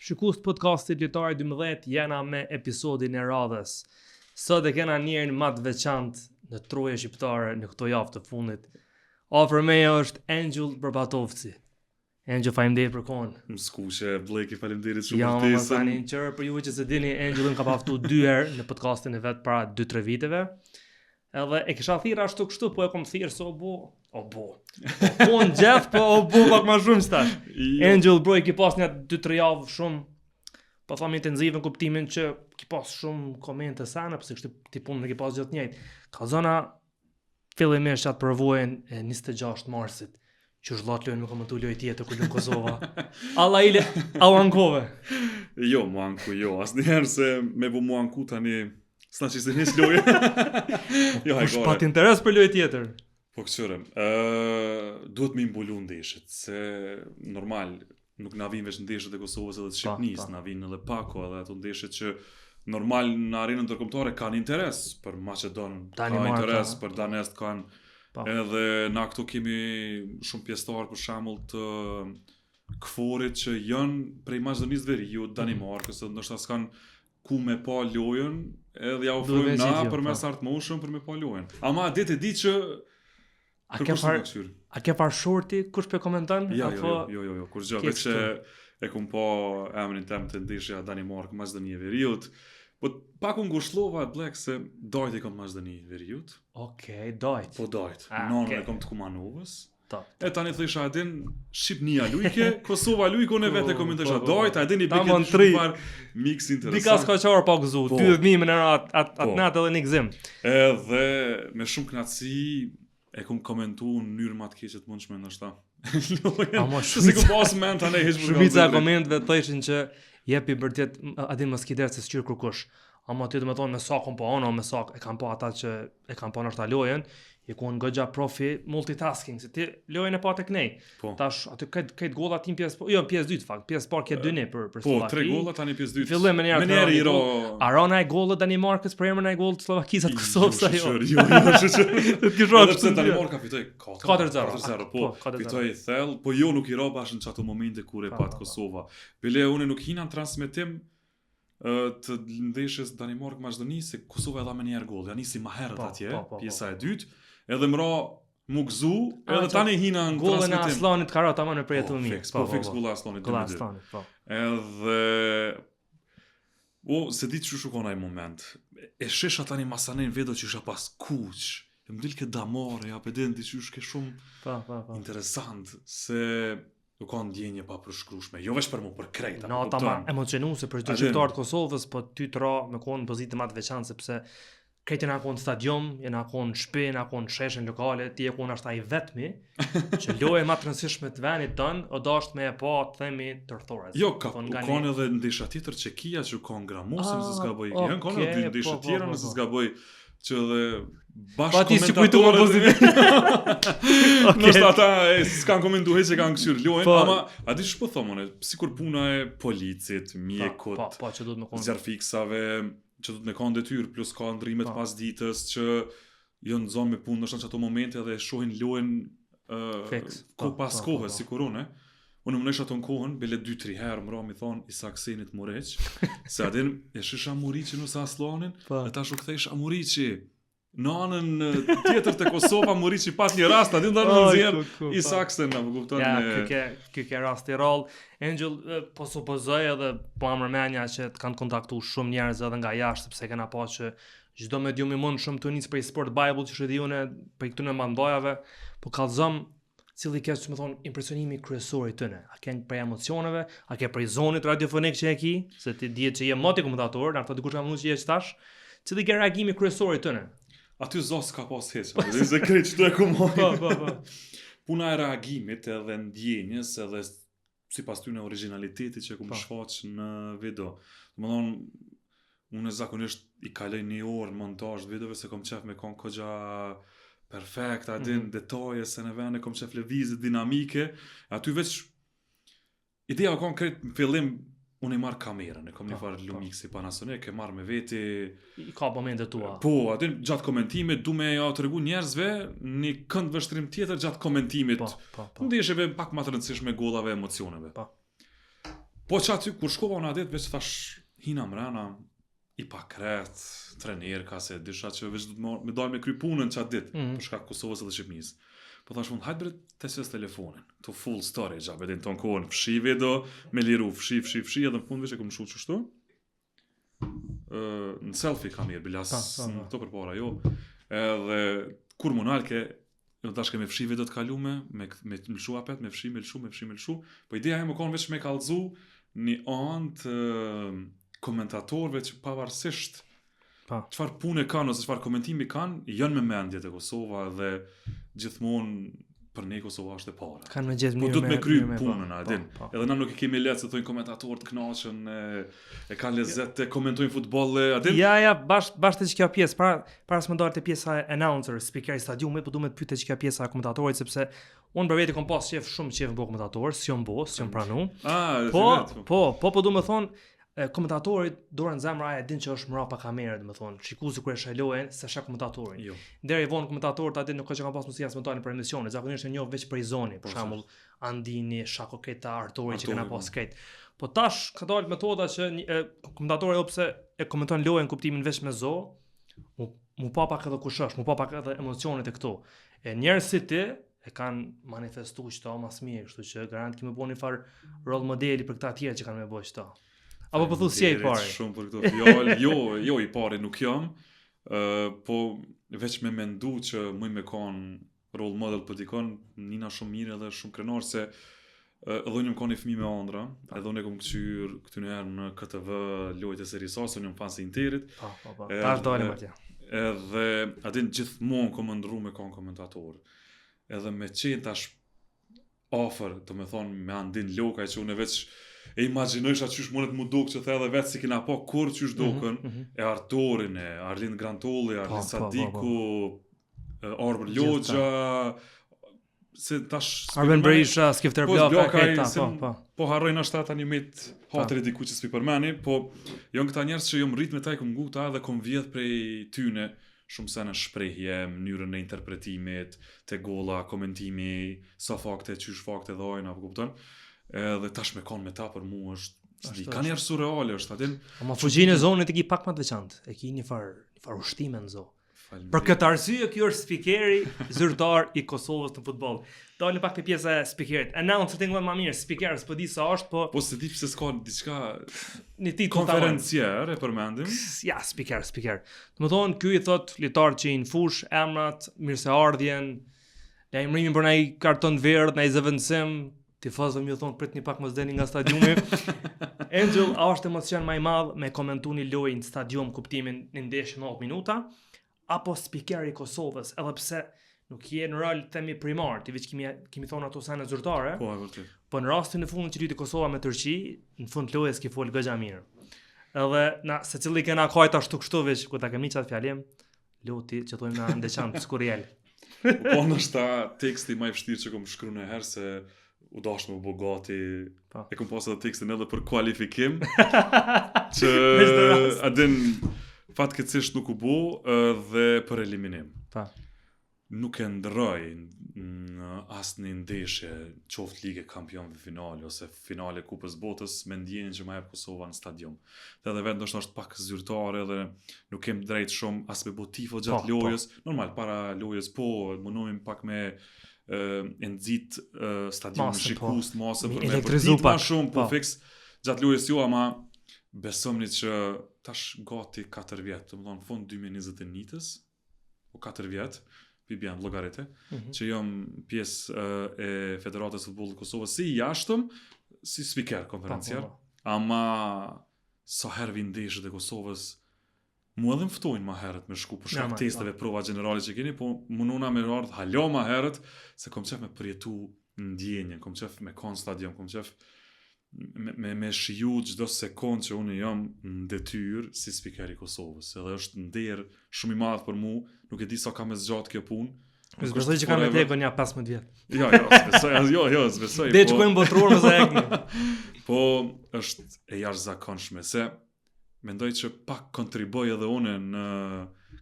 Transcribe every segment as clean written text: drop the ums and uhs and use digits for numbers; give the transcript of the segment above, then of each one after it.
Shikues të podcastit Lojtari 12 jena me episodin e radhës. Sot e kena njerin ma të veçantë në troje shqiptare në këto javë të fundit. Afër meje është Engjëll Bërbatovci. Engjëll, faleminderit për kohën. Më skushe, Bleki, faleminderit shumë Ja, për më ftesën. tani në qërë për juve që se dini, Engjëllin ka pa ftu dy herë në podcastin e vet para 2-3 viteve. Edhe e kisha thirrë ashtu kështu, po e kom thirrë se o bo, o bo. O po në gjeth, po o bo pak ma shumë stash. Jo, Angel bro, i ki pas një 2-3 javë shumë po thami intenzive në kuptimin që ki pas shumë komente sana, pse kështu ti punën e ki pas gjithë njëjtë. Kallzona fillimisht atë përvojën e 26 marsit, që është lojën me komentu lojë tjetër kur lun Kosova. Alla ile, a u ankove. jo, mu anku, jo, asnjëherë se me bu mu anku tani, s'na që se nis lojë. jo, Kush hajgare. pat interes për lojë tjetër? Po këqyre, ë duhet me i mbulu ndeshjet, se normal, nuk na vinë veç ndeshjet e Kosovës edhe të Shqipënisë, pa. na vinë edhe pako edhe ato ndeshjet që normal në arenën ndërkombëtare kanë interes për Maqedon, ka Danimarka. interes për Danest kanë Pa. edhe na këtu kemi shumë pjesëtar për shembull të KFOR-it që janë prej Maqedonisë Veriut, Mhm. Danimarkës, edhe ndoshta s'kan ku me pa lojën, edhe ja Duhet ofrojmë me na gjithë jo, përmes po. Art Motion për me pa lojën. Ama ditë e di që A ke kërkush far nuk ka kqyr. a ke far shorti kush po e komenton Jo, apo jo, jo, jo, jo, kur gjë, Ke veç e, e kum pa emrin tem të ndeshja Danimark Maqedoni e Veriut. Po pak u ngushllova Black se dajt i kom Maqedoni e Veriut. Okej, dajt. Po dajt. Ah, Nonën okej. e kom të Kumanovës. Top. E tani thësha, a din Shqipnia lujke, Kosova lujke, unë vetë e Po, komentojsha po, po. dajt, a din i Tamam, bëke tri. shumë farë mix Dika interesant. s'ka qarë pa gëzu, Po. 20.000 më në atë at, at Po. natë edhe një gëzim. Edhe me shumë knaqësi e kom komentu në mënyrë më të keqe të mundshme ndoshta. Lojën. Ama Se si kom pas mend tani hiç më Shumica e komenteve thoshin që jepi vërtet a din mos ki dert se s'qyr kërkush. Ama ty do të thonë me sa kom po ono, me sa e kanë pa ata që e kanë pa ndoshta lojën, i kon goxha profi multitasking, se ti lojën e pa tek nej. Po. Tash aty këtë këtë golla ti në pjesë, po- jo në pjesë dytë fakt, pjesë parë ke 2-1 për për Po, Sllovaki. tre golla tani pjesë dytë. Fillim me njëherë Me njëherë i ro. A rana e gollit Danimarkës për emrin e gollit të Sllovakisë atë Kosovës Jo, ajo. shyqyr, Jo, jo, shyqyr. Do të kish rënë Edhe pse kështu. Danimarka fitoi 4 4-0. 4-0, po, Po, 4-0. fitoi thellë, po jo nuk i ra bash në çato momente kur e Pa, pat pa, pa. Kosova. Bile unë nuk hina në transmetim ë, të ndeshjes Danimark Maqedoni se Kosova e dha më njëherë gol. Ja nisi më herët Po, atje, po, po, po. pjesa e dytë, edhe më ra mu gëzu, A, edhe qa- tani hina në Gollin e transmetim. Aslanit ka rënë tamam në Po, përjetu mirë. fiks, po, fiks golla e Aslanit. Golla e 2-2. Aslanit, po. Edhe O, se di që shukon ai moment. E shesha tani masanen video që isha pas kuq. E më dil ke damare, ja pe din ti qysh ke shumë Po, po, po. interesant se u ka ndjenjë pa përshkrueshme, jo veç për mu, për krejt, apo Nata ma kupton? emocionuese për çdo A din? shqiptar të Kosovës, po ty të ra me konë në pozitë më të veçantë sepse krejt jena konë në stadium, jena konë në shtëpi, jena konë në sheshin lokale, ti je konë ashtu ai vetmi që loja më të rëndësishme të vendit tënd, o dasht me e pa, të themi tërthores. Jo, ka, Thonë u nga kanë një- edhe ndeshja tjetër Çekia që u kanë Gramosi, nëse Ah, s'gaboj. Janë kanë edhe okej, dy ndeshje po, po, tjera po, nëse po. s'gaboj që edhe bash Pa ti si kujtu më pozitiv. Okej. Ndoshta ata e, s'kan komentu hiç e kanë kthyer lojën, Po. ama a di ç'po po them unë, sikur puna e policit, mjekut, Po, po, që duhet me konë. zjarrfiksave, që do të me kanë detyrë, plus ka ndrimet Po. pas ditës që janë zonë me punë ndoshta në ato momente edhe e shohin lojën ë Fiks. ko Po, pas po, po, kohës, po. sikur unë. e. Unë më ato në kohën, bile 2-3 herë më ra mi thonë Isak Senit Muriq, se atin e shisha Muriqin ose Aslanin, Po. e tash u kthejsha Muriqi. Në anën e, tjetër të Kosova Muriqi pat një rast, atin do të Oj, nxjerr ku, ku, po. Isak Sen, apo kupton? Ja, e, ky ke ky ke rast i rrallë. Angel, e, po supozoj edhe po am rëmendja që të kanë kontaktu shumë njerëz edhe nga jashtë sepse kena pa që çdo medium i mundshëm të nis prej Sport Bible që shëdi unë prej këtyre mandojave, po kallzom cili ke, që më thonë, impresionimi kryesor i tyne. A ke prej emocioneve, a ke prej zonit radiofonik që e ki, se ti dihet që je moti komentator, na dikush ka menduar që je tash. Cili ke reagimi kryesor i tyne? Aty zo s'ka pas hiç, apo di se krejt çdo e ku moj. Po, po, po. Puna e reagimit edhe ndjenjës edhe sipas tyne originalitetit që e kum Po. shfaq në video. Domethënë unë zakonisht i kaloj një orë në montazh të videove se kom qef me kon kogja perfekt, a din Mhm. detaje se në vende kom qef lëvizje dinamike. Aty veç ideja u kon krejt në fillim unë i marr kamerën, e kom një Po, farë po. Lumixi Panasonic, e marr me veti I ka momente tua. Po, aty gjatë komentimit du me ja tregu njerëzve një kënd vështrim tjetër gjatë komentimit. Po, po, po. Ndeshjeve pak më të rëndësishme, gollave, emocioneve. Po. Po që aty, kur shkova unë atë ditë, veç thash, hina mrena, i pakret, trener ka se disha që veç do të marr, me dalë me kry punën qatë ditë, mm -hmm. për shkak Kosovës edhe Shqipnisë. Po thash unë, hajt bre të qes telefonin, të full storage, a bedin tonë kohën, fshi video, me liru, fshi, fshi, fshi, edhe në fund veç e kom lshu qështu. Ë, në selfie kamerë, bilas, Pa, pa, pa. në këto përpara, jo. Edhe, kur mu nalke, Jo tash me fshi video të kalume, me me me lshu apet, me fshi, me lshu, me fshi, me lshu. Po ideja e më kon veç me kallzu një anë të komentatorëve që pavarësisht Pa. çfarë pune kanë ose çfarë komentimi kanë, janë me mendje te Kosova dhe gjithmonë për ne Kosova është e para. Kanë me gjetë Po duhet me kry punën, a din. Po, po. Edhe na nuk e kemi lehtë se thonë komentatorët kënaqen e, e kanë lezet të komentojnë futboll, a din. Ja, ja, bash bash te kjo pjesë, para para se më dalë te pjesa e announcer, speaker i stadiumit, po du me të pyet te kjo pjesa e komentatorit sepse unë për vete kom pas qef shumë qef me bo komentator, si jom bo, si jom pranu. Ah, Po, po, po, po du me thonë, e, komentatorit dorën në zemër ai e din që është mbrapa kamerë, do të thonë, shikuesi kur e sheh lojën, s'e sheh komentatorin. Jo. Deri vonë komentatorët aty nuk ka që kanë pas mundësi as me dalin për emisione, zakonisht e njoh veç prej zoni, për Po, shembull Andini, Shako Keta, Artori që kena pas po. krejt. Po tash ka dalë metoda që një, e, komentatori edhe pse e komenton lojën kuptimin veç me zo, mu, mu pa pak edhe kush është, mu pa pak edhe emocionet e këto. E njerëz si ti e kanë manifestu qëto mas mirë, kështu që garant ki me bo një farë role modeli për këta tjerë që kanë me bo qëto. Apo po thu si je i pari? Shumë për këto fjalë. Jo, jo i pari nuk jam. Ë po veç me mendu që muj me kon role model për dikon, nina shumë mirë edhe shumë krenar se ë, edhe unë jam kon një fëmijë me ëndra, edhe unë e kom kqyr këty në herë në KTV lojët e Serie A, se unë jam fan i Interit. Po, po, po. Tash dalim atje. Edhe a din gjithmonë kom ëndrru me kon komentator. Edhe me qenë tash afër, do me thonë me Andin Lokaj që unë veç e imagjinojsha qysh mundet mu duk që the edhe vetë si kina po kur qysh dukën, mm -hmm. e Artorin, e Arlind Grantolli, Arlind po, Sadiku, po, po, po. Arbër Loxha, se tash Arben Berisha, Skifter po, Blakaj, këta, po, po. Po harroj ndoshta tani me hatri diku që s'pi përmeni, po janë këta njerëz që jom rrit me ta i kom ngu ta edhe kom vjedh prej tyne shumë sene shprehje, mënyrën e interpretimit, te golla, komentimi, sa fakte, qysh fakte dhajnë, apo kupton? Edhe tash me kon me ta për mu është S'di, ka njerë surreale është, a din? Ama fuqinë e zonit e ki pak më të veçantë, e ki një farë, një farë ushtime në zo. Për këtë arsye kjo është spikeri zyrtar i Kosovës në futboll. Dalim pak te pjesa e spikerit. Announcer tingëllon më mirë, spiker s'po di sa është, po Po s'e di pse s'ka diçka një titull konferencier e përmendim. Ja, spiker, spiker. Do të thonë ky i thot lojtarët që në fush, emrat, mirëseardhjen, lajmërimin për nai karton të verdh, nai zëvendësim, tifozëve më thonë pritni pak mos deni nga stadiumi. Angel, a është emocion më i madh me komentu një lojë në stadium kuptimin një ndeshje 90 minuta apo spikeri i Kosovës, edhe pse nuk je në rol themi primar, ti veç kemi kemi thonë ato sene zyrtare. Po, e vërtet. Po në rastin e fundit që luajti Kosova me Turqi, në fund të lojës ki fol goxha mirë. Edhe na secili kena kajt ashtu kështu veç kur ta kemi çat fjalim, loti që thojmë na ndeçan skurjel. Po ndoshta teksti më i vështirë që kom shkru në herë se u dasht me u bo gati. Po. E kom pas edhe tekstin edhe për kualifikim. që a din fatkeqësisht nuk u bo dhe për eliminim. Pa. Nuk e ndroj në asnjë ndeshje, qoftë Lige Kampionëve finale ose finale Kupës Botës me ndjenjën që ma jep Kosova në stadium. Dhe edhe vetë ndoshta është pak zyrtare dhe nuk kem drejt shumë as me bo tifo gjatë po, po. lojës. Po. Normal para lojës po mundohemi pak me e, e nxit stadiumin po. shikues masën për me elektrizu pak shumë po, po fiks gjatë lojës jo ama besomni që tash gati 4 vjet, domethënë fund 2021-s, po 4 vjet, pi bjen llogarite, mm -hmm. që jam pjesë e Federatës së Futbollit të Kosovës si i jashtëm, si spiker konferencier. Po, po, po. Ama sa herë vijnë ndeshjet e Kosovës, mu edhe më ftojnë ma herët me shku për shkak testeve, po. prova gjenerale që keni, po munona me ardhë hala ma herët, se kom qef me përjetu ndjenjën, kom qef me kon stadium, kom qef me, me, me shiju çdo sekond që unë jam në detyrë si spiker i Kosovës. Edhe është nder shumë i madh për mu, nuk e di sa ka me zgjat kjo punë. Nuk besoj që ka me të nja 15 vjet. Jo, jo, s'besoj, jo, jo, s'besoj. Dhe po... shkojmë botëror me sa ekni. Po është e jashtëzakonshme se mendoj që pak kontriboj edhe unë në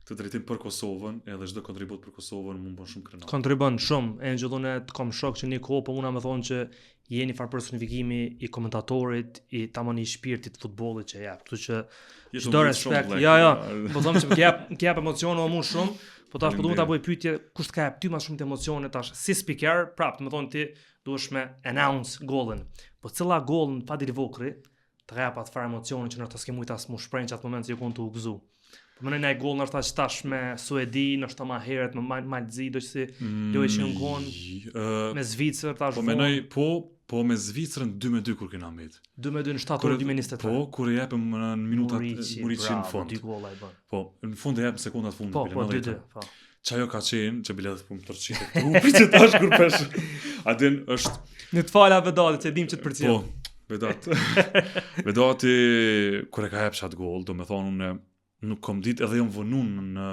këtë drejtim për Kosovën, edhe çdo kontribut për Kosovën mu bën shumë krenar. Kontribon shumë, Engjëll unë të kom shok që një kohë, po muna me thonë që je një farë personifikimi i komentatorit, i tamon i shpirtit të futbollit që jep. Kështu që çdo respekt. Ja, ja, po them që më jep, më jep emocione më shumë, po tash po du ta bëj pyetje, kush të ka jep ty më shumë të emocione tash si speaker, prap, do të thonë ti duhesh me announce golin. Po cila gol në Fadil Vokrri të ka jep atë farë emocione që ndoshta s'ke mujt as mu shpreh në atë moment që je kon tu u gëzu. Po mendoj naj gol ndoshta që tash me Suedi, ndoshta ma herët me Mal Mal Zi, do që si mm, lojë që në kon me Zvicër tash. Po mendoj po po me Zvicrën 2 me 2 kur kena mbet. 2 me 2 në shtator 2023. Po kur e jepëm në minutat Muriqi në fund. Dy gola i bën. Po, në fund e jepëm sekondat fundit. Po, po 2 2, po. Qajo ka qenë, që bile po më tërqitet trupi që tash kur pesh. A din, është... Në të fala Vedatit, se dim që të përcjell. Po, Vedat. Vedati, kur e ka jep qatë gol, do me thonë, unë nuk kom dit edhe jam vonu në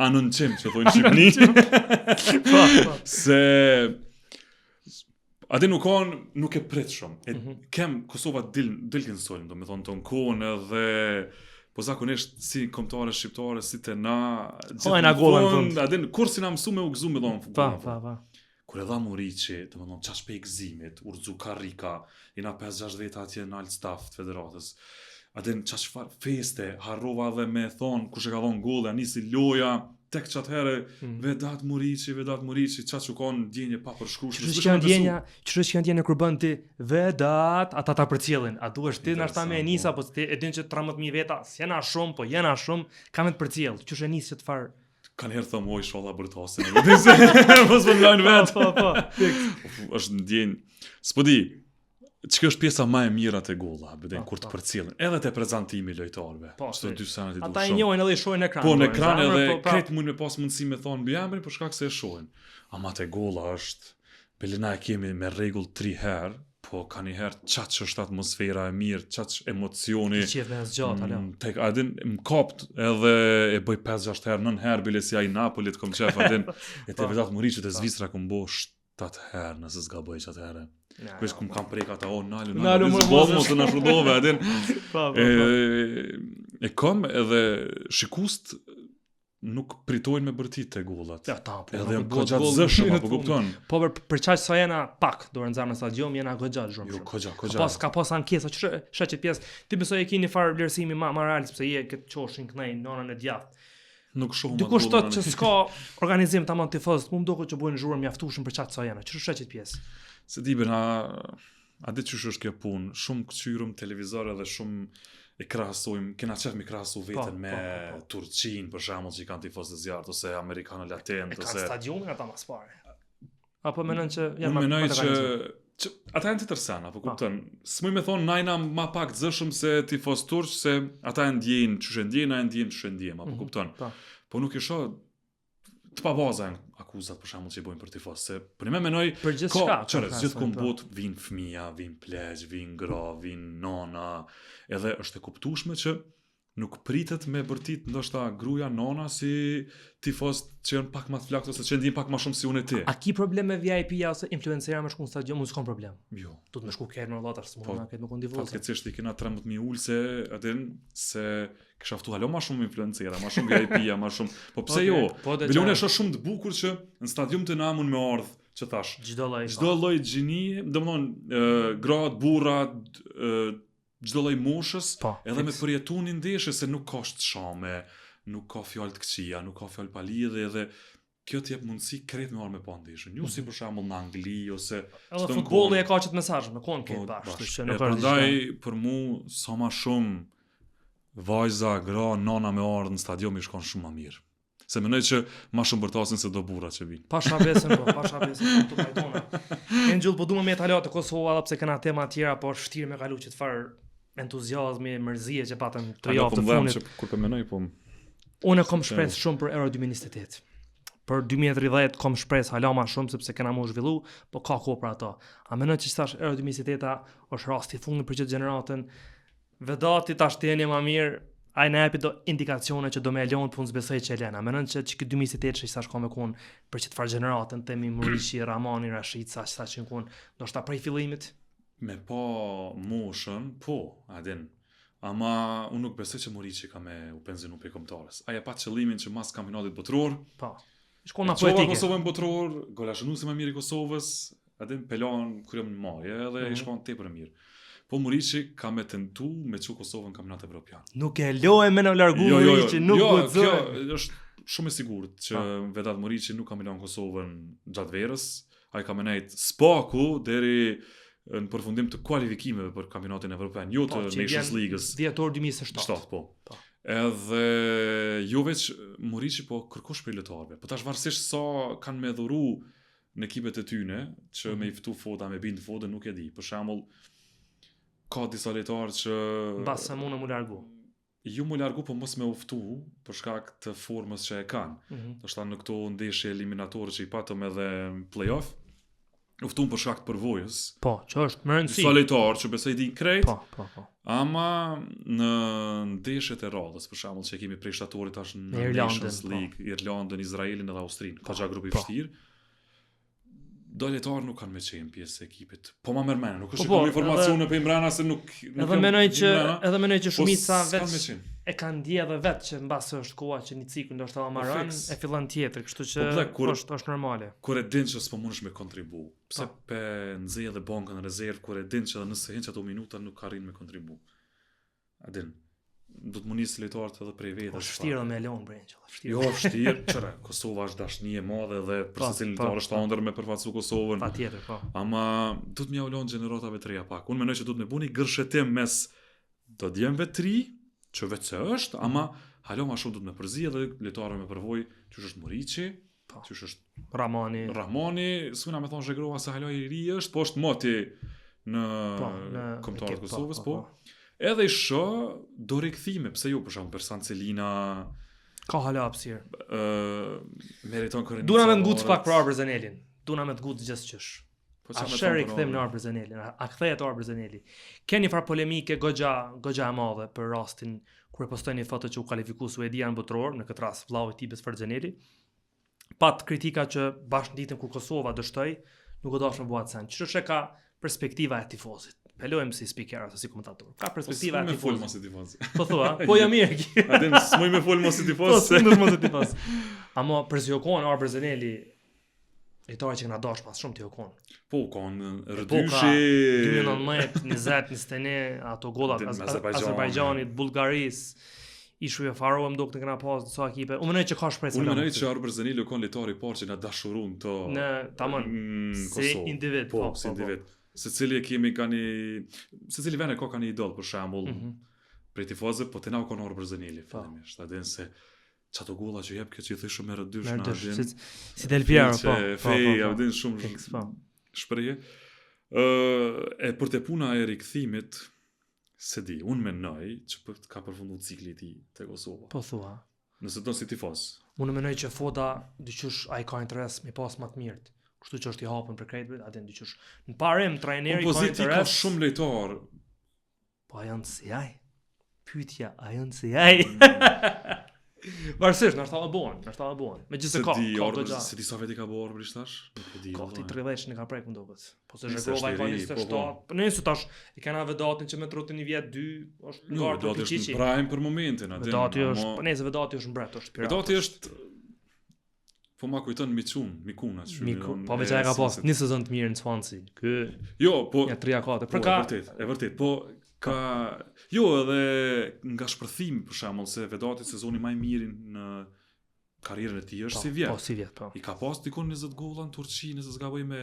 anoncim, që thonë në Shqipni. po, po. Se... A din nuk kanë, nuk e prit shumë. E mm -hmm. kem Kosova dil dilkin sulm, do me thonë të në edhe po zakonisht si kombëtare shqiptare si te na gjithë na gola në fund. A din kur si na mësu me u gëzu me dhon Pa, pa, pa. Kur e dha Muriqi, do me thonë qaq pej gëzimit, u rrëzu karrika, jena 5-6 veta atje në alt staff të federatës. A din qaq far feste, harrova edhe me thonë kush e ka dhonë gol, ja nisi loja, tek qatëherë mm. Vedat Muriqi, Vedat Muriqi, qaq u kanë ndjenjë e papërshkrueshme. Qysh është ndjenja, qysh është ndjenja kur bën ti Vedat, ata ta përcjellin. A duhesh ti ndoshta me e nis apo ti e din që 13000 veta, s'jena shumë, po jena shumë, kanë me të përcjell. Qysh e nis qët far Kanë herë thëmë, oj, ishalla bërtasin, e di se, mos po më lajnë vetë. Po, po, po. është ndjenjë, s'po di, Që kjo është pjesa më e mira te golla, bëden po, kur të po. përcjellin, edhe te prezantimi i lojtarëve. Po, çto dy senet i du Ata i njohin edhe i shohin në ekran. Po në ekran edhe po, pra. krejt mund me pas mundësi me thonë mbiemrin për shkak se e shohin. Ama te golla është bile na e kemi me rregull 3 herë, po ka një herë qaq është atmosfera e mirë, qaq emocioni. Ti qef me zgjat, alo. Mm, tek a din më kap edhe e bëj 5-6 herë, 9 herë bile si ai Napolit kom qef, a din. E te po. Vedat Muriqi te Zvicra kom bo 7 herë, nëse s'gaboj qat herë. Ja, Kush kum kam prek ata o nalu nalu nalu mos mos të na shudove a din. Po, po, po. E, e kam edhe shikust nuk pritojnë me bërtit te gollat. Ja, ta, po, edhe janë goxha të zëshëm, apo kupton? Po për për qaq sa jena pak dorën në zemër në stadium, jena goxha zhurmë. Jo, goxha, goxha. Ka pas ka pas ankesa, që sheh qët pjesë. Ti besoj e ke një farë vlerësimi më më real sepse je këtë qoshin kënej në anën e djathtë. Nuk shoh më. Dikush thotë që s'ka organizim tamam tifozët, mu më duket që bojnë zhurmë mjaftueshëm për qaq sa janë. Ç'është sheh qët pjesë? Se di bre, a di qysh është kjo punë, shumë këqyrim televizor edhe shumë e krahasojmë, kena qef me krahasu po, veten po, me po, po. Turqinë për shembull që i kanë tifoz të zjarrt ose amerikanë latent ose E kanë stadiumin ata më së pari. Apo menon që janë më menoj që që ata janë tjetër sen, apo kupton? S'muj me thonë na jena ma pak të zëshëm se tifoz turq se ata e ndjejnë qysh e ndjejnë, na e ndjejmë qysh e ndjejmë, apo mm -hmm. kupton? Po. po nuk e shoh të pabaza janë akuzat për shembull që i bojnë për tifoz, se për më menoj për gjithçka, çfarë gjithkund po. botë vijnë fëmija, vijnë pleq, vijnë gra, vijnë nona, edhe është e kuptueshme që Nuk pritet me bërtit ndoshta gruaja nona si tifoz që janë pak më të flaktë ose që ndjejnë pak më shumë si unë e ti. A ki problem me VIP ose influencera me shku në stadium? Unë s'kam problem. Jo. Do të më shku kerr me vëlla tash, s'mund po, na këtë me kon tifoz. Fatkeqësisht i kena 13000 ulse, a din se kisha ftu hala më shumë influencera, më shumë VIP-a, më shumë. Po pse okay, jo? Po Bile unë e shoh shumë të bukur që në stadium të na mund me ardh që thash. Çdo lloj. Çdo lloj gjinie, domethënë, gratë, burrat, çdo lloj moshës, po, edhe me përjetu një ndeshje se nuk ka shame, nuk ka fjalë të këqija, nuk ka fjalë pa lidhje edhe kjo të jep mundësi krejt me ardhë me pa ndeshjen. Jo si mhm. për shembull në Angli ose edhe futbolli e ka qët mesazh, me kon këtë po, bash, kështu që nuk është. Prandaj për mu sa ma shumë vajza, gra, nana me ardhë në stadium i shkon shumë ma mirë. Se mendoj që ma shumë bërtasin se do burra që vinë. Pasha besën, po, pasha besën, po, të pajtona. Engjëll, po du me met hala te Kosova, edhe pse kena tema tjera, po është vështirë me kalu qët farë entuziazmi, mërzie që patëm të javë të fundit. Që, kur po menoj, po... Unë kom shpresë shumë për Euro 2028. Për 2030 kom shpresë hala ma shumë sepse kena mu zhvillu, po ka kohë për ato. A mendoj që tash Euro 2028 është rasti i fundit për gjithë gjeneratën, Vedati tash ti e ma mirë, ai na jepi do indikacione që do me e lonë, po unë s'besoj që e len. A menon që që këtë 2028 që tash ka me kon për qët farë gjeneratën, themi Muriqi, Ramani, Rashica, që sa që në kon, ndoshta prej fillimit? Me pa moshën, po, a din. Ama unë nuk besoj që Muriqi ka me u penzionu prej kombëtares. Ai e pa qëllimin që mas kampionatit botëror, Po. Shkona Çova poetike. Kosovën botëror, golashënuesi më mirë i Kosovës, edhe në pelon kur jam në maje, edhe mm Mhm. -hmm. i shkon tepër e mirë. Po Muriqi ka me tentu me çu Kosovën në kampionat evropian. Nuk e loe me në largu Jo, jo, jo, Muriqi, nuk jo, guxoj. kjo është shumë e sigurt që Pa. Vedat Muriqi nuk ka me lënë Kosovën gjatë verës, ai ka me nejt spaku deri në përfundim të kualifikimeve për kampionatin evropian, jo Po, të që i Nations vjen League-s. Dhjetor 2027. 7, po. Po. Edhe jo veç Muriqi po kërkosh prej lojtarëve. Po tash varësisht sa kanë me dhuru në ekipet e tyne, që me i ftu Foda, me bind Fodën, nuk e di. Për shembull, ka disa lojtarë që Mbas se mundë mu largu. ju mu largu po mos me u ftu për shkak të formës që e kanë. Mm -hmm. Ndoshta në këto ndeshje eliminatore që i patëm edhe në play-off, u ftun për shkak të përvojës. Po, që është më rëndësi. Disa lojtarë që besoj din krejt, Po, po, po. Ama në ndeshjet e radhës, për shembull, që e kemi prej shtatorit tash në Në Irlandën, Nations po. League, Irlandën, Izraelin edhe Austrinë, ka gja grupi i po. vështirë. Do lojtarë nuk kanë me qenë pjesë e ekipit. Po ma merr mendja, nuk është Po, që po, kam informacione për mbrana se nuk nuk Edhe jam menoj që mbrana, edhe menoj që po shumica s'kan me veç qenë. e kanë ndje edhe vetë që mbase është koha që një cikël ndoshta ma maron Po, fiks. e fillon tjetër, kështu që Po, plak, kur- është është normale. Kur e din që s'po mundesh me kontribu, pse Po. pe nxeh edhe bankën në rezervë kur e din që edhe nëse hin ato minuta nuk arrin me kontribu. A din? Do të munis lojtarët edhe prej vetes. Po është vështirë edhe me e lon bre Angel, është vështirë. Jo, vështirë, qëre, Kosova është dashni e madhe dhe për Po, secilin po, lojtar është po. ëndër me përfaqësu Kosovën. Patjetër, po. Ama duhet më jau lon gjeneratave të reja pak. Unë mendoj që duhet me bu një gërshetim mes do djemve të ri, që vetë se është, ama hala ma shumë duhet me përzi edhe lojtarëve me përvojë, qysh është Muriqi, Po. qysh është Ramani, Rahmani, s'muna me thonë Zhegrova se hala i ri është, po është moti në, po, në kombëtarët ekip, e Kosovës, po. po. Edhe i shoh do rikthime, pse jo për shembull Bersan Celina, Ka hala hapësirë. ë meriton Korenica. Duna me nguc pak për Arbër Zenelin. Duna me të nguc gjithçysh. Po A qa me sherr i thonë për kthejmë në Arbër? Arbër Zenelin, a, a kthehet Arbër Zeneli. Ke një farë polemike goxha goxha e madhe për rastin kur e postoi një foto që u kualifiku Suedia në botëror, në këtë rast vllau i tij Besfar Zeneli. Pat kritika që bash në ditën kur Kosova dështoi, nuk u dashën bëu atë sen. Ç'është e ka perspektiva e tifozit. Pelojmë si speaker ose si komentator. Ka Po perspektiva s'muj e me fol tifozit. mos i tifoz. Po thua, po jo mirë. ki. A din s'muj me fol mos i Po tifoz. se- s'mundesh mos e tifoz. Ama për si u kon Arbër Zeneli, lojtari që kena dash pas shumë ti u kon. Po kon Epoka Rëdyshi. 2019, 20, 21, ato gollat Din Az me Az Azerbajxhanin. Azerbajxhanit, Bullgarisë, Ishuj e Faroe më duket kena pas disa ekipe. Unë mendoj që ka shpresë. Unë hala mendoj më që Arbër Zeneli u kon lojtari i parë që na dashurun të në tamam në si Kosovë. individ, Po, po, si po, po. individ. Secili e kemi ka një secili vend e ka ka një idol për shembull. Mm -hmm. Prej tifozëve, po te na u kon Arbër Zeneli Po. fillimisht. A din se çato golla që jep kjo që i thëshëm me rëdysh Me na rëdysh, din. si, si Del Piero, po, Që po, Fej, po, a po. din shumë Fiks, po. shprehje. Ë, e për te puna e rikthimit, se di, unë mendoj që për, ka përfundu cikli i tij te Kosova. Po thua. Nëse do si tifoz. Unë mendoj që Foda diqysh ai ka interes me pas më të mirët. Kështu që është i hapur për krejt, a din diqysh. Në parim trajneri ka Kompoziti interes. ka shumë lojtar. Po a janë si ai? Pyetja, a janë si ai? Varësisht, ndoshta e bën, ndoshta e bën. Megjithëse Se ka, di, ka Arbër, goxha. se di sa veti ka bërë Arbëri tash? Nuk e di. Ka ti valla. 30 në ka prek më duket. Po se Nëse Zhegrova është i ka i ri, po, 27. po. Po nëse tash e kanë Vedatin që me 31 vjet 2 është Jo, ngarë për Vedati është Pichichi. në prime për momentin, a din. Vedati është, ama- po nëse Vedati është mbret, është pirat. Vedati është po ma kujton Miqun, Mikuna që Miku, po veç ai ka pas një sezon të mirë në Swansea. Ky Jo, po ja 3 a 4. Po, Për e ka vërtet, e vërtet, po ka jo edhe nga shpërthimi për shembull se Vedati sezoni më i mirë në karrierën e tij është po, si vjet. Po si vjet, po. I ka pas dikon 20 golla në Turqi, nëse s'gaboj me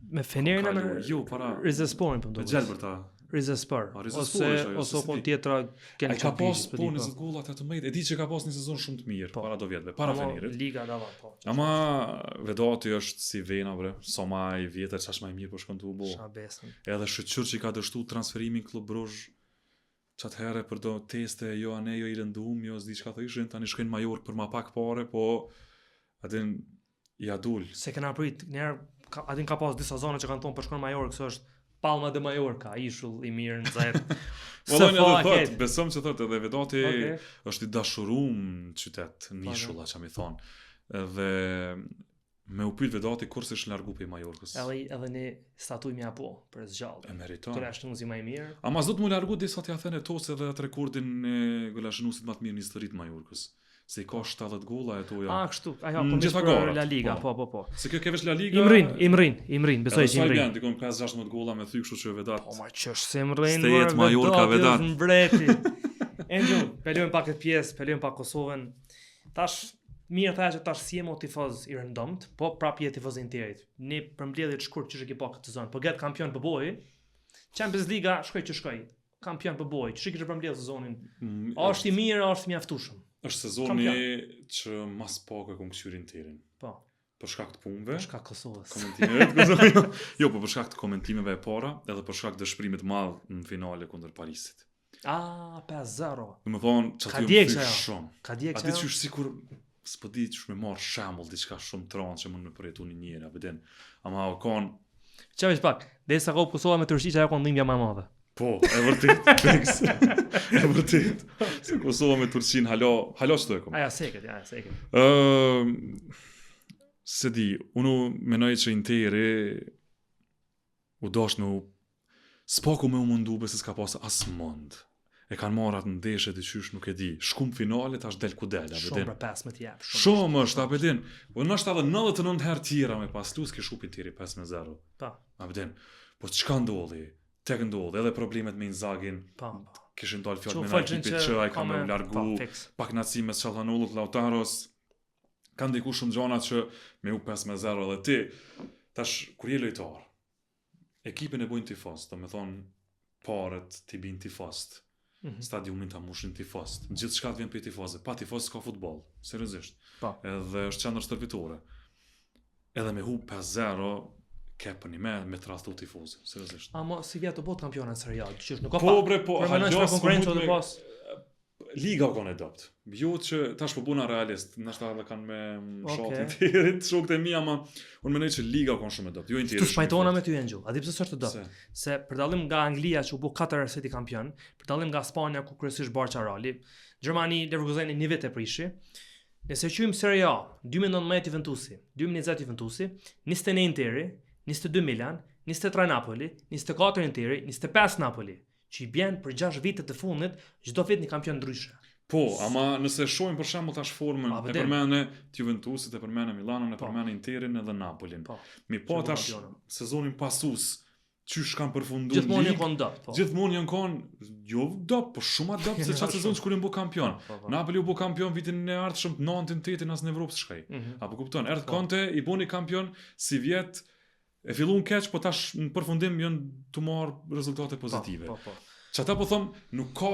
Me Fenerin Ka e me kalu, jo, para- Rizesporin po më me duket. Gjelbërta. Rizespor. A, Rizespor Ose është ajo, ose se si po di. tjetra Ken Ai ka pas Champions, po 20 golla 18. E di që ka pas një sezon shumë të mirë Po. para do vjetëve, para Fenerit. Liga dava, po. Ama Vedati është si vena bre, sa ma i vjetër, çash ma i mirë po shkon tu u bo. Sha besën. Edhe shyqyr që i ka dështu transferimin Club Brugge që atëherë për do teste, jo ane, jo i lëndum, jo s'di çka thëshin, tani shkojnë në Majork për ma pak pare, po atin ja dul. Se kena prit, njerë, ka, atin ka pas disa zona që kanë thonë për shkon Majork, se është Palma de Mallorca, ishull i mirë në zajt. Vallai edhe fa, thot, krejt. besom që thot edhe Vedati Okej. është i dashurum në qytet, në Po, ishulla që mi thonë. Edhe Me u pyet Vedati kur s'është largu prej Mallorcës. Edhe edhe një statujë me ia bo për zgjallë. E meriton. Golashënuesi më i mirë. Ama s'do të mu largu derisa t'ia then Eto'os edhe atë rekordin e golashënuesit më të mirë në histori të Mallorcës. Se i ka 70 gola Eto'ja. Ah, kështu, ajo po gjitha për La Liga, po, po, po. Se kjo ke veç La Liga. I mrrin, i mrrin, i mrrin, besoj që i mrrin. Sa dikun 5-16 gola me thy, kështu që Vedat. Po ma qysh s'i mrrin. S'të jetë Mallorca Vedat. Mbreti. Engjëll, pe lojmë pak këtë pjesë, pe lojmë pak Kosovën. Tash mirë thaja që tash s'je mo tifoz i rëndomt, po prap je tifoz i Interit. Një përmbledhje të shkurt që e ke pa këtë sezon. Po get kampion po bohi. Champions League shkoi që shkoi. Kampion po bohi. Qysh e kishe përmbledh sezonin? Mm, a është i mirë, a është i mjaftueshëm? Është sezoni që mas pak e kom kqyr Interin. Po. Për shkak të punëve. Për shkak Kosovës. Komentimeve të Kosovës. jo, po për shkak të komentimeve e para, edhe për shkak të dëshpërimit të madh në finale kundër Parisit. Ah, 5-0. Do të thonë, që aty jam thy shumë. Ka djeg Aty qysh sikur s'po di qysh me marr shembull diçka shumë të rëndë që mund me përjetu një njeri, apo din. Ama o kon Çfarë veç pak, derisa ka Kosova me Turqi që ajo kon dhimbja më e madhe. Po, e vërtet, fiks. e vërtet. Se Kosova me Turqinë hala, hala çto e kom. Aja seket, ja, seket. Ëm se di, unë menoj që Interi U dasht me u S'paku me u mundu besa s'ka pas as mund. E kanë marrë atë ndeshje diqysh nuk e di. Shkum finale tash del ku del, a Shumë për 15 jep, shumë. Shumë është, a din. Po ndoshta edhe 99 herë tjera me pas lu s'kish hup Interi 5-0. Po. A din. Po çka ndodhi? Tek ndodhi edhe problemet me Inzagin. Po. po. Kishin dalë fjalë me ekipit që ai ka me u largu. Po, Pakënaqësi mes Çalhanollut, Lautaros. Kanë ndiku shumë gjana që me u 5-0 edhe ti. Tash kur je lojtar, ekipin e bojnë tifoz, do me thonë paret t'i bin tifozt, mm -hmm. stadiumin ta mushin tifozt, gjithçka të vjen prej tifozëve, pa tifoz s'ka futboll, seriozisht. Po. Edhe është qendër stërvitore. Edhe me hup 5-0, ke për një me, me tradhtu tifozin, seriozisht. Ama sivjet u bo kampiona në Serie A, që është nuk ka po, bre, po, po, hala konkurrencë dhe pas. Liga u kon e dobt. Jo që tash po bona realist, ndoshta edhe kanë me okay. sha Interit, shokët e mi, ama unë mendoj që liga u kon shumë e dobt. Jo Interi. Tu s'pajtona me ty Engjëll. A di pse s'është e dobt? Se për dallim nga Anglia që u bë katër herë City kampion, për dallim nga Spanja ku kryesisht Barça Reali, Gjermani Leverkuseni një vit e prishi. Nëse quajmë Serie A, 2019 Juventusi, 2020 Juventusi, 21 Interi, 22 Milan, 23 Napoli, 24 Interi, 25 Napoli. Që i bjen për 6 vite të fundit, çdo vit një kampion ndryshe. Po, ama nëse shohim për shembull tash formën, e përmende Juventusit, e përmende Milanon, e po. përmende Interin edhe Napolin. Po. Mi po tash sezonin pasues, qysh kanë përfundu Gjithmonë janë kon dobt, po. Gjithmonë janë kon jo dobt, po shumë ma dobt se qat sezon që kur janë bo kampion. Po, po. Napoli u bo kampion vitin e ardhshëm, të 9-in, 8-in as në Evropë s'shkoi. Mm -hmm. Apo kupton, erdh po. Conte i boni kampion sivjet E fillun keq, po tash në përfundim janë tu marr rezultate po, pozitive. Po, po, po. Qata po thom, nuk ka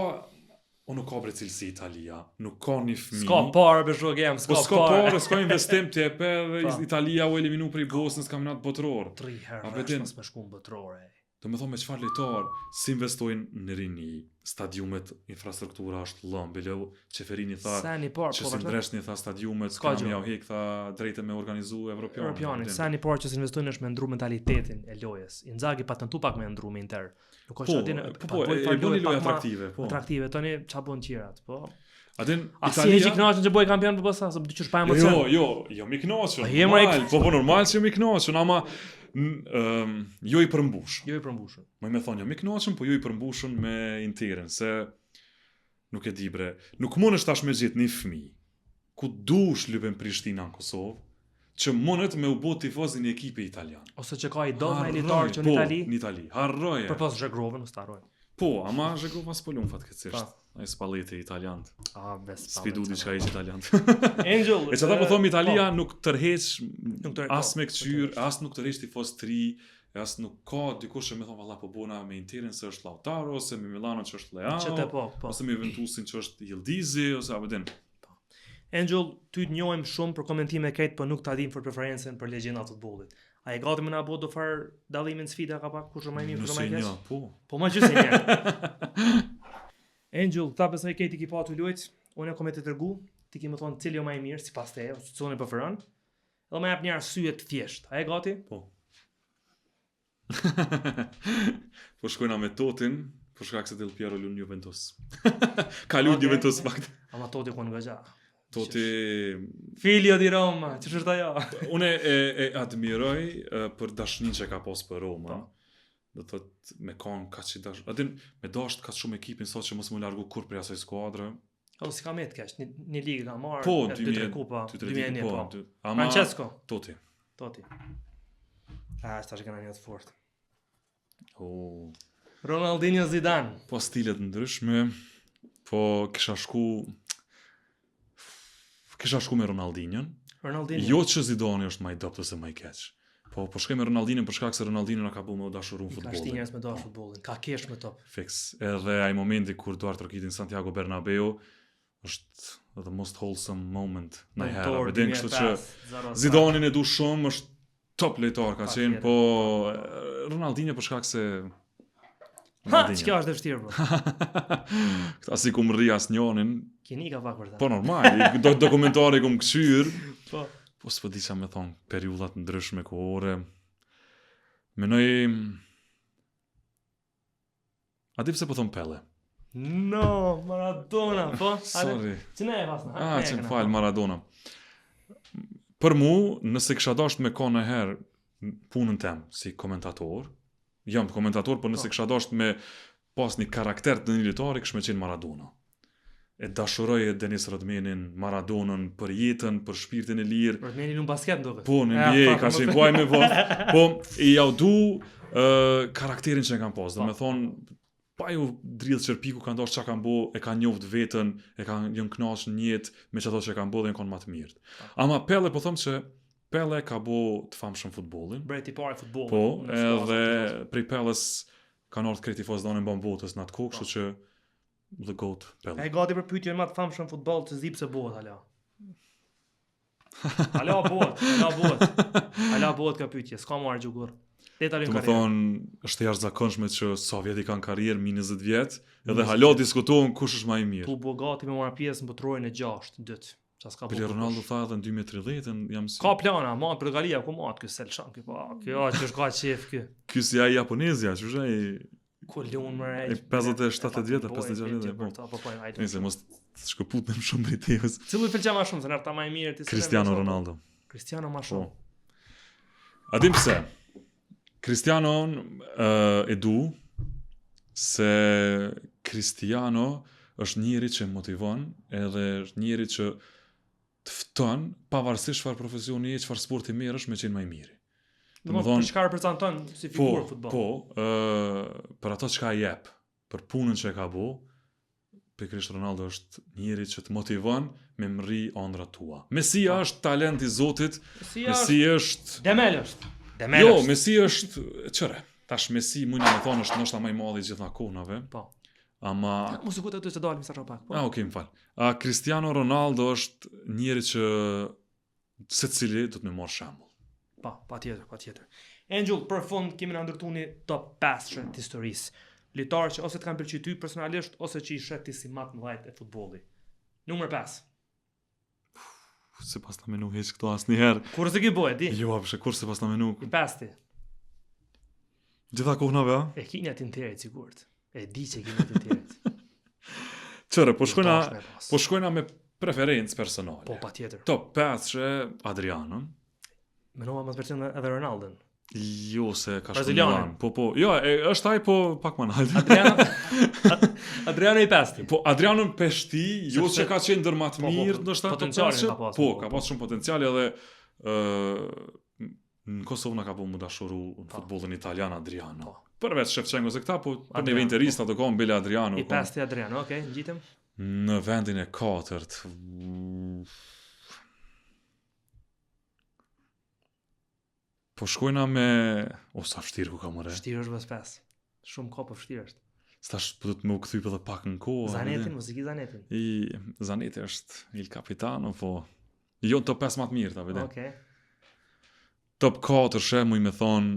O nuk ka bre cilësi Italia, nuk ka një fëmijë. S'ka pare be shok jam, s'ka po s'ka pare, s'ka investim ti e pe dhe po. Italia u eliminu prej Bosnës kampionat botëror. Tri herë rresht mos me shku në botërore. Do me thonë me çfarë lojtar si investojnë në rini, stadiumet, infrastruktura është llom, bile Çeferini tha, Seni parë, që po si ndreshni tha stadiumet, s'ka gjë. Ja hek tha drejtë me organizu Evropianin. Evropianin, seni parë që s'investojnë është me ndru mentalitetin e lojës. Inzaghi pa tentu pak me ndru me Inter. Nuk ka po, çfarë dinë, po, po, e, e bëni lojë atraktive, po. Atraktive, tani ç'a bën tjerat, po. A din Italia... A si e që kënaqën që bëj kampion po sa, se diçka pa emocion. Jo, jo, jo mi kënaqën. Normal, po po normal që mi kënaqën, ama ëm jo i përmbushën. Jo i përmbushën. Më me thonë, jo mi kënaqën, po jo i përmbushën me Interin, se nuk e di bre, nuk mundesh tash me gjet një fëmijë ku dush lype n'Prishtinë në Kosovë, që mundet me u bo tifoz i një ekipi italian. Ose që ka idol në elitar që në po, Itali. në Itali, harroje. Përpos Zhegrovën, mos ta harrojmë. Po, ama Zhegrova s'po lun fatkeqësisht. Ai Spalletti italian. Ah, bes. S'pi du diçka ish italian. Angel. E çata po thom Italia po. nuk tërheq nuk tërheq as me kqyr, po, as nuk tërheq tifoz të ri, as nuk ka dikush që më thon valla po bona me Interin se është Lautaro ose me Milanon që është Leao. Që po, po. Ose me Juventusin që është Yildizi ose apo din. Po. Angel, ty të njohim shumë për komentime krejt, po nuk ta dim për preferencën për legjenda të futbollit. A je gati me na bo do far dallimin sfida ka pak kush është më i mirë, kush është më i keq? Po. Po më gjithë një. Angel, ta besoj krejt i ki pa tu lujt, unë kom me të tregu, ti ki me thonë cili o më i mirë sipas teje, ose cilin e preferon. Edhe më jap një arsye të thjeshtë. A je gati? Po. po shkojna me Totin, për shkak se Del Piero lun Juventus. Ka lut okay. Juventus fakt. Ama Toti kon goxha. Totti Figlio di Roma, që është ajo? Unë e, e admiroj e, për dashninë që ka pas për Romën. Po. Do të thotë me kon kaq i dash. A din me dasht kaq shumë ekipin sa që mos m'u largu kurr prej asaj skuadre. O si ka met keq, një, një ligë ka marrë, po, dy tre kupa, 2001 po. po. Dy, ama Francesco Totti. Totti. Ah, tash kena një të fortë. Oh. Ronaldinho Zidane. Po stilet ndryshme, po kisha shku kisha shku me Ronaldinhon. Ronaldinho. Jo që Zidane është më i dobët ose më i keq. Po po shkoj me Ronaldinhon për shkak se Ronaldinho na ka bërë me u dashuru në futboll. Ka shti njerëz me dashur futbollin, ka kesh me top. Fiks. Edhe ai momenti kur duartrokitin Santiago Bernabeu është the most wholesome moment ndonjëherë. E din kështu që Zidanin e du shumë, është top lojtar ka qenë, po Ronaldinho për shkak se Ha, që kjo është e vështirë, bro. Këta s'i kum rri asnjonin. Keni ka pak për ta. Po normal, do dokumentare kum kqyr. Po. Po s'po di ça me thonë, periudhat ndryshme kohore. Menoj A di pse po thom Pele? No, Maradona, po. Sorry. Që ne e pasna? Ah, që më fal, Maradona. Për mu, nëse kisha dasht me kon niherë punën tem si komentator, jam komentator, por nëse po. kisha dasht me pas një karakter të një lojtari, kish me qenë Maradona. E dashuroj Dennis Rodmanin, Maradonën për jetën, për shpirtin e lirë. Rodmani në basket ndoshta. Po, në NBA ka qenë, po ai me vot. Po i jau du uh, karakterin që e kanë pas, do po. me thonë pa ju dridh qerpiku kanë dashur çka kanë bo, e kanë njoft veten, e kanë janë kënaq në jetë me çato që kanë bo dhe janë kon më të mirët. Po. Ama Pele po them që Pele ka bo të famshëm futbollin. Mbreti i parë i futbollit. Po, edhe prej Peles kanë ardhur krejt tifozët anembanë botës në atë kohë, kështu po. që The Goat Pele. E gati për pyetjen më të famshëm në futboll që s'di pse bëhet hala. Hala bëhet, hala bëhet. Hala bëhet kjo pyetje, s'ka marrë gjugur. Le ta lënë karrierën. Thonë, është e jashtëzakonshme që sa vjet i kanë karrierë, mi 20 vjet, edhe hala diskutohen kush është më i mirë. Po bo gati me marrë pjesë në botërorin e 6, dytë. Qa s'ka Bile Ronaldo tha edhe në 2030-ën jam si... Ka plana, ma Portugalia ku ma ky s'e lëshon ky po. Kjo që është ka qef ky. Ky si ai japonezja, që është ai Ku lun më re? 57 vjet, 56 vjet, po. Po po, ai. Nëse mos të shkëputnem shumë prej temës. Cili pëlqen më shumë, se nërta më i mirë ti Cristiano Ronaldo. Cristiano më shumë. Po. A dim pse? Cristiano uh, e du se Cristiano është njeri që motivon edhe është njeri që të fton pavarësisht çfarë profesioni je, çfarë sporti merresh me qenë më i miri. Do të thonë çka reprezenton si po, figurë po, futboll. Po, ë uh, për ato çka jep, për punën që e ka bo, pikërisht Ronaldo është njeri që të motivon me mrri ëndrrat tua. Messi po. është talent i Zotit, Messi, Messi është Demel është. Demel jo, është. Messi është qëre. Tash Messi mujna me thonë është ndoshta më i madhi i gjitha kohnave. Po. Ama mos u kujtë të dalim sa pak. Po. Ah, okay, më fal. A Cristiano Ronaldo është njeri që secili do të me marr shembull. Po, patjetër, patjetër. Engjëll, për fund kemi na ndërtu një top 5 të historisë. Lojtarë që ose të kanë pëlqyer ty personalisht ose që i sheh ti si më të mëdhenjtë e futbollit. Numër 5. S'e pasna menu hiç këto asnjëherë. Kur s'e ki bo, e di? Jo, apëshe, kur s'e pasna menu. I pesti. Gjitha kohnave, a? E ki një t'Interit, sigurt. E di që e ki një t'Interit. Qëre, po shkojna, po shkojna me preferencë personale. Po, patjetër. Top 5 që Adrianon. Menova mos pëlqen edhe Ronaldon. Jo, se ka shku Milan. Po, po, jo, e, është ai po pak më nalt. Adriano Adriano i pesti. Po, Adriano peshti, jo që ka qenë ndër më të po, po, mirë, po, ndoshta potencialin ka pas. Po, ka pas shumë potencial edhe ë në Kosovë na ka bo mu dashuru në po. futbollin italian Adriano. Po. Përveç Shevchenko se këta, po për neve interista të kom bile Adriano. I pesti Adriano, okej, okay, ngjitëm. Në vendin e katërt. Po shkojna me... O, sa vështirë ku ka more. Vështirë është vës pes. Shumë ka po vështirë është. Tash po do të më kthy edhe pak në kohë. Zanetin, mos i ki Zanetin. I Zaneti është il capitano, po jo në top 5 më të mirë, ta vëde. Okej. Top 4 she muj me thon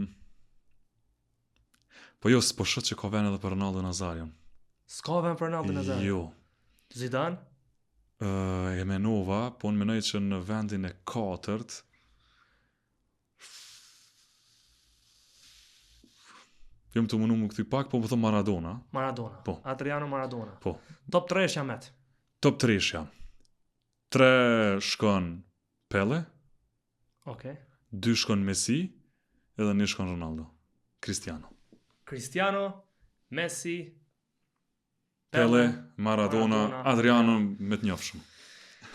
Po jo, s'po shoh që ka vend edhe për Ronaldo Nazarion. S'ka vend për Ronaldo Nazarion. Jo. Zidane? Uh, e menova, po unë menoj që në vendin e katërt Jam tu menu me kthy pak, po më thon Maradona. Maradona. Po. Adriano Maradona. Po. Top 3 jam met. Top 3 jam. Tre shkon Pele. Okej. Okay. Dy shkon Messi, edhe një shkon Ronaldo. Cristiano. Cristiano, Messi, Pele, Maradona, Maradona Adriano me të njofshëm.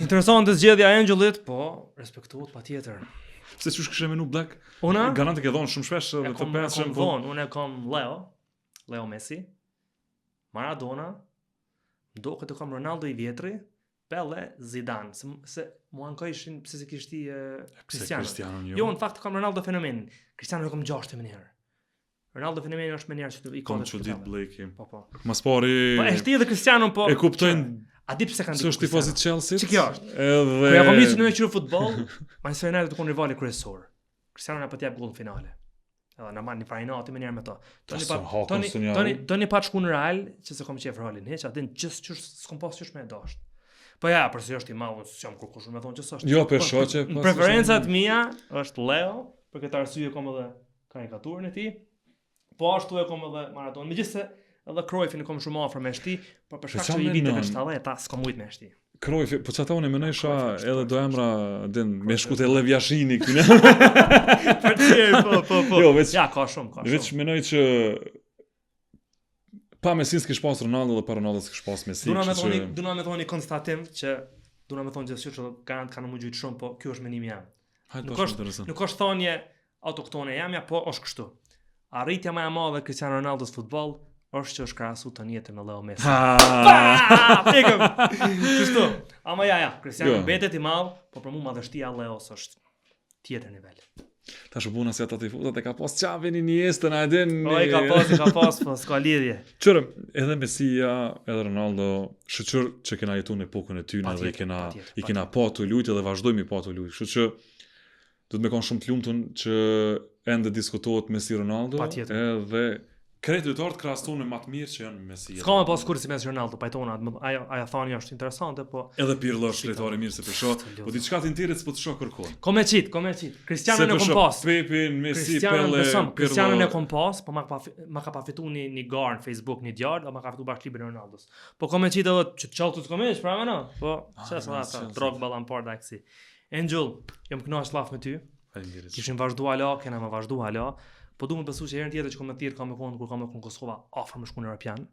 Interesante zgjedhja e Angelit, po respektohet patjetër. Pse qysh kishe menu Black? Una? Garant e ke dhonë shumë shpesh edhe të pesën. Po. Unë e kam Leo, Leo Messi, Maradona, më doket e kam Ronaldo i vjetri, Pele, Zidane, se, se mu ankojshin pse s'e kish ti Cristiano. Cristiano jo. Jo, në fakt kam Ronaldo fenomenin. Cristiano e kam gjashtë më njëherë. Ronaldo fenomeni është më njëherë që i ka. Kom çudit Blake. Po po. Mas pari Po është ti edhe Cristiano po. E kuptojnë A di pse kanë Se është tifoz i Chelsea. Që kjo është? Edhe Kur ja kom nisur në qyr futboll, Manchester United të konë rivali kryesor. Cristiano na po t'jap gol në finale. Edhe normal një farë inati më njëherë me to. Toni pa Toni Toni Toni pa shku në Real, që se kom qef Realin, hiç, atë gjithë qysh s'kom pas qysh me e dasht. Po ja, për se është i madh, unë s'jam kurkush me thonë që s'është. Jo, për po, shoqe, po. Preferencat mia është Leo, për këtë arsye kam edhe karikaturën e tij. Po ashtu e kam edhe Maradona. Megjithëse edhe Cruyffin e kam shumë afër me shti, por për shkak që i viteve 70-ta s'kam mujt me shti. Cruyffi, po çata unë menojsha edhe do emra din me shku te Lev Yashini këtu. Për tjerë, po, po, po. Jo, veç, ja, ka shumë, ka shumë. Veç menoj që pa Messi s'kish pas Ronaldo dhe pa Ronaldo s'kish pas Messi. Duna me thonë, që... duna me thonë një konstatim që duna me thonë gjithçka që kanë kanë më gjujt shumë, po ky është mendimi jam. Hajde, nuk është nuk është thonje autoktone jamja, po është kështu. Arritja më e madhe e Cristiano Ronaldos futboll është që është krahasu të jetë me Leo Messi. Ha! Pikëm. Kështu. Ama ja, ja, Cristiano jo. mbetet i madh, po për mua madhështia e Leos është tjetër nivel. Tash u bona si ata tifozat e ka pas Xavin Iniestën, a e din? Po e ka pas, e ka pas, po s'ka lidhje. Qyre, edhe Messia, edhe Ronaldo, shyqyr që kena jetu në epokën e tyne dhe i kena i kena pa tu lujt edhe vazhdojmë i pa tu lujt. Kështu që Duhet me kon shumë të lumtun që ende diskutohet Messi Ronaldo edhe krejt lojtarët krahasohen me më të mirë që janë Messi. S'ka me pas kurrë si Messi Ronaldo, pajtona, ajo ajo thanja është interesante, po edhe Pirlo është lojtar i mirë se po shoh, po diçka të Interit s'po të shoh kërkon. Kom me qit, kom me qit. Cristiano e kom pas. Pepe, Messi, Pele, Cristiano Cristiano e kom pas, po ma ka ma ka pa fitu një një garë në Facebook një djalë, do ma ka fitu bash librin e Ronaldos. Po kom me qit edhe që Chelsea s'kom hiç, pra më no. Po, ah, çfarë sa ata, Drogba Lampard aksi. Engjëll, jam kënaq llaf me ty. Faleminderit. Kishim vazhdu hala, kena me vazhdu hala. Po du me besu që herën tjetër që kom me thirr, kam me konë kur kam me konë Kosova afër me shku në Europian.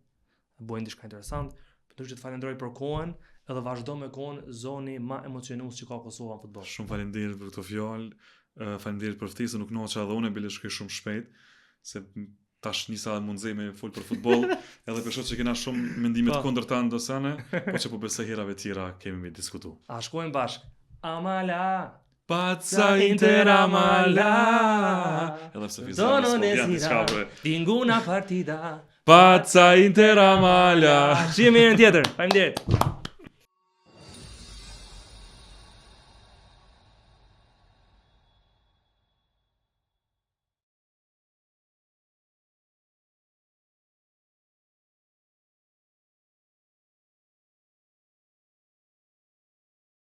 Bojnë diçka interesant. Po du që të falenderoj për kohën, edhe vazhdo me konë zoni ma emocionues që ka Kosova në futboll. Shumë faleminderit për këto fjalë. Faleminderit për ftesën, u kënaqa edhe unë bile shkoi shumë shpejt se tash nisa edhe mundëzej me fol për futboll, edhe për që kena shumë mendime të po. kundërta në do sene, po që po besoj herave tjera kemi me diskutu. A shkojmë bashk? Amala! Pazza Inter amala! Edhe pse Fizani s'po vjen diçka bre. Ninguna partita. Pazza Inter amala! Shihemi herën tjetër. Faleminderit.